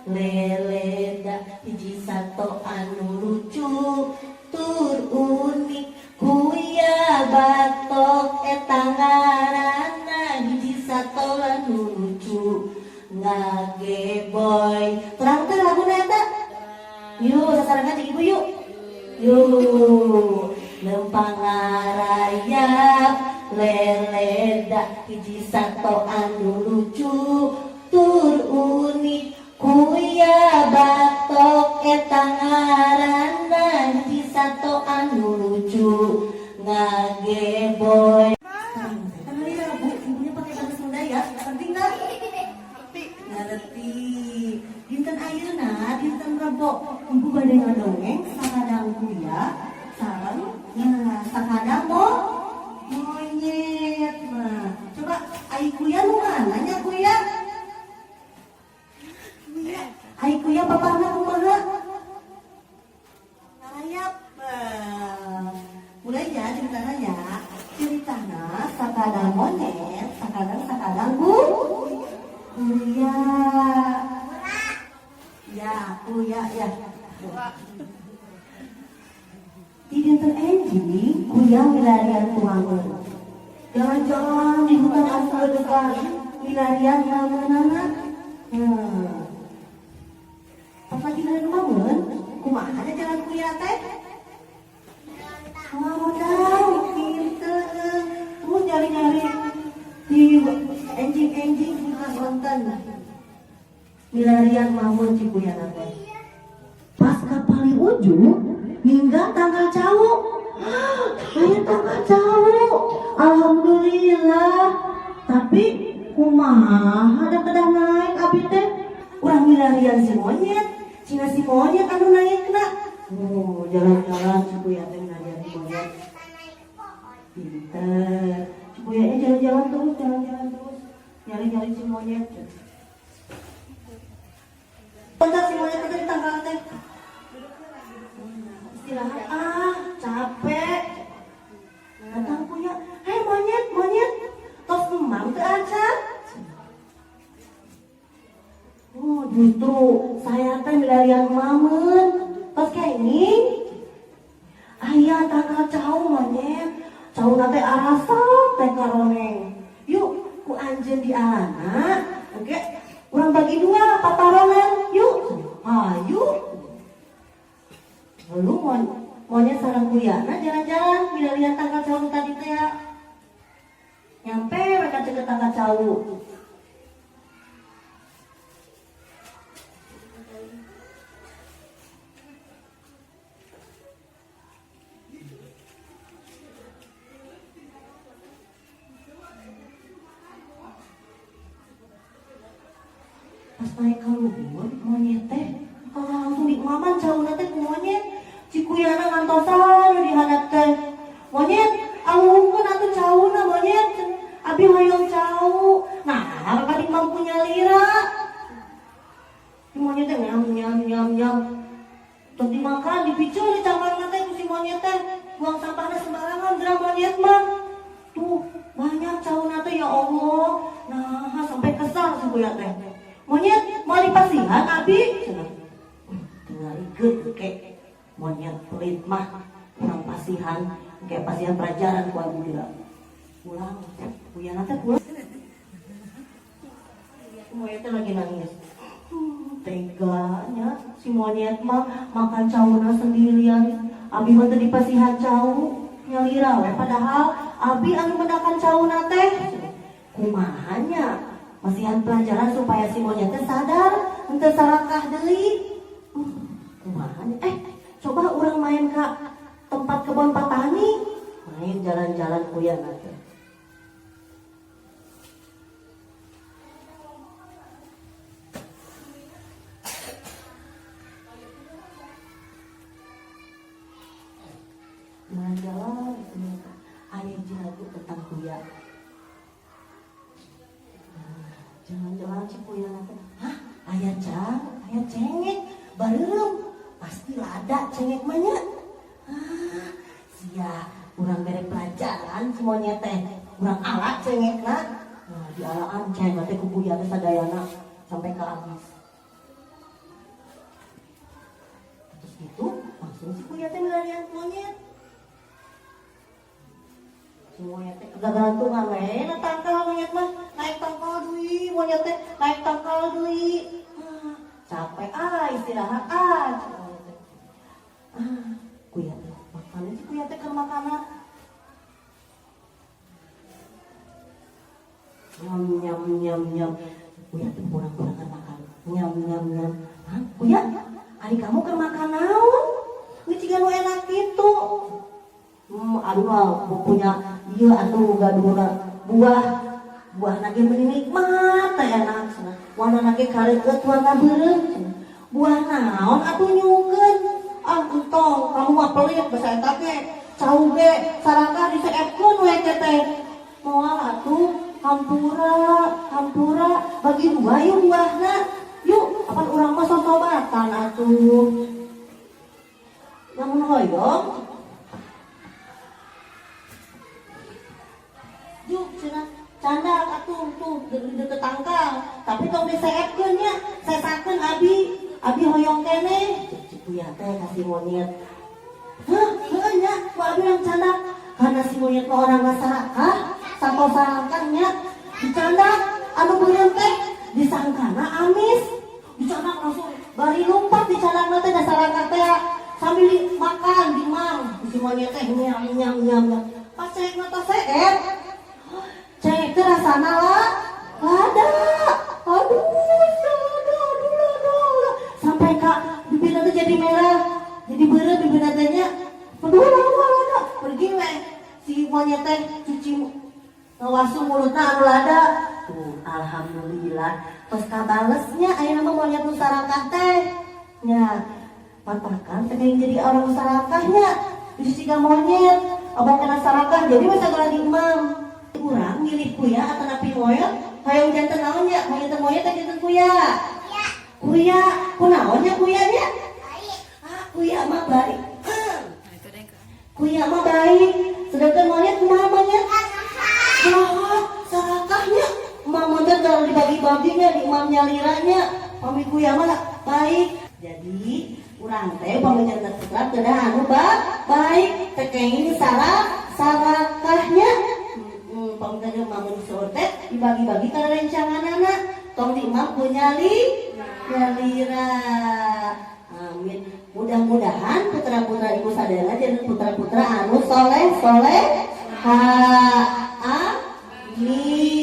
Leleda hiji sato anu lucu tur unik, kuya batok eta ngaranna, hiji sato anu lucu ngageboy. Terang teh laguna eta? Yuk, sasarengan jeung ibu yuk. Yuk, lempang ngarayap leleda hiji sato anu lucu tur unik, kuya batok eta ngaranna, hiji sato anu lucu ngageboy. Hari Rabu ibunya pakai bahasa Sunda ya, ngerti nggak? Ngerti. Dinten ayeuna, dinten Rebo, ibu bade ngadongeng sakadang kuya sareng nah sakadang monyet. Nah, coba ai kuya nu mana nya kuya? Ai kuya bapakna kumaha? Ngarayap. Nah, mulai ya ceritanya ya. Ceritana sakadang monyet, sakadang sakadang bu kuya. Ya, kuya ya. Di dinten enjing, kuya milarian tuangan. Jalan-jalan di hutan anu dekat, milarian mameunana. Nah, pas lagi milarian mameun, kumaha nya jalan kuya teh? Ngarodang, pinter. Terus nyari-nyari di enjing-enjing bukan wonten. Milarian mameun ci kuya teh. Pas ka paling ujung, hingga tangkal cau. Aya tangkal cau. Alhamdulillah. Tapi kumaha da kedah naik abi teh? Urang milarian si monyet. Cina si monyet anu naikna. Oh, jalan-jalan ci kuya teh milarian si monyet. Pinter. Ci kuya jalan-jalan terus, jalan-jalan terus. Nyari-nyari si monyet. Bentar si monyet teh di tangkal teh. Istirahat ah, capek. Datang kuya, "Hei monyet, monyet, tos emang teu acan?" Oh, justru saya teh milarian mameun. Tos kenging. Aya tangkal cau monyet. Cau teh arasap teh karoneng. Yuk, ku anjeun dialana. Oke, urang bagi dua paparonan. Yuk. Ayo. Lalu monyet sareng kuyana jalan-jalan milarian tangkal cau tadi teh ya. Nyampe mereka ceket tangkal cau. Pas naik ke luhur, monyet teh kalau langsung diemaman cauna teh ku monyet. Ci kuyana ngantosan di handap teh. Monyet, alungkeun atuh cauna monyet. Abi hoyong cau. Nah, kadi mampu nyalira. Si monyet teh nyam nyam nyam nyam. Terus dimakan, dipicul di cangkangna teh ku si monyet teh. Buang sampahna sembarangan geura monyet mah. Tuh, banyak cauna teh ya Allah. Nah, sampai kesal si kuya teh. Monyet mau dipasihan abi? Cenah. Tinggal ikut kek monyet pelit mah kurang pasihan, kayak pasihan pelajaran ku abi geura. Pulang, kuya teh pulang. Monyetnya lagi nangis. Teganya si monyet mah makan cauna sendirian. Abi mah teu dipasihan cau, nyalira we padahal abi anu mendakan cauna teh. Kumaha nya? Masihan pelajaran supaya si monyet teh sadar, henteu sarakah deui. Kumaha nya? Coba urang main ka tempat kebun patani. Main jalan-jalan kuya teh. Main jalan ternyata aya hiji lagu tentang kuya. Nah, jalan-jalan si kuya teh, hah, aya cang, aya cengek, bareureum, pasti lada cengek mah nya. Ah, sia urang bere pelajaran si monyet teh, urang ala cengekna. Nah, dialaan cengek teh ku kuya teh sadayana sampai ka habis. Langsung si kuya teh milarian monyet. Si monyet teh kagagantungan we na tangkal monyet mah, naik tangkal deui monyet teh, naik tangkal deui. Ah, capek ah, istirahat ah si monyet teh. Ah, kuya teh makan si kuya teh keur makanan. Nyam nyam nyam nyam. Kuya teh kurang-kurangan makan. Nyam nyam nyam. Hah, kuya, ari kamu keur makan naon? Geus ciga nu enak kitu. Aduh mah punya ieu atuh gaduhna buah. Buahna ge meuni nikmat teh enak cenah. Warnana ge kareukeut warna beureum cenah. Buah naon atuh nyukeun? Ah entong, kamu mah pelit basa eta ge. Cau ge sarakah diseepkeun we teh. Moal atuh hampura, hampura bagi dua yuk buahna. Yuk, apan urang mah sosobatan atuh. Lamun hoyong yuk cenah candak atuh tuh deket tangkal, tapi tong diseepkeun nya, sesakeun abi, abi hoyong keneh. Cek kuya teh kasih monyet. Heuh, heuh nya, ku abi yang candak. Karena si monyet mah orang sarakah, sato sarakah nya, dicandak anu beureum teh disangkana amis. Dicandak langsung bari lompat dicandakna teh da sarakah teh sambil dimakan dimang si monyet teh nyam nyam nyam nyam. Pas cek mata seep, cek teh rasana lah lada. Aduh, lada, aduh, lada, lada. Sampai kak bibirna teh jadi merah, jadi beureum bibirna teh nya. Aduh, lada, lada. Pergi we si monyet teh cuci ngawasu mulutna anu lada. Tuh, alhamdulillah. Tos kabalesnya ayeuna mah monyet nu sarakah teh. Nya, matakan teh jadi orang sarakahnya. Bisi siga monyet, abang kena sarakah jadi we sagala diemam. Urang milih kuya atanapi moyot, hayang janten naon nya? Hayang janten moyot teh janten kuya. Kuya, kunaon nya kuya nya? Ah, kuya mah baik. Kuya mah baik. Sedangkan monyet kumaha monyet? Jahat, sarakahnya. Emam monyet kalau dibagi-baginya, di emam nyaliranya. Pami kuya mah baik. Jadi urang teh pami janten putra kedah anu baik, teu kenging sarakahnya. Pami teh mangun seueur teh dibagi-bagi kana rencanganana. Tong di imam ku nyalira. Amin. Mudah-mudahan putra-putra ibu sadayana jadi putra-putra anu soleh soleh. Ha, amin.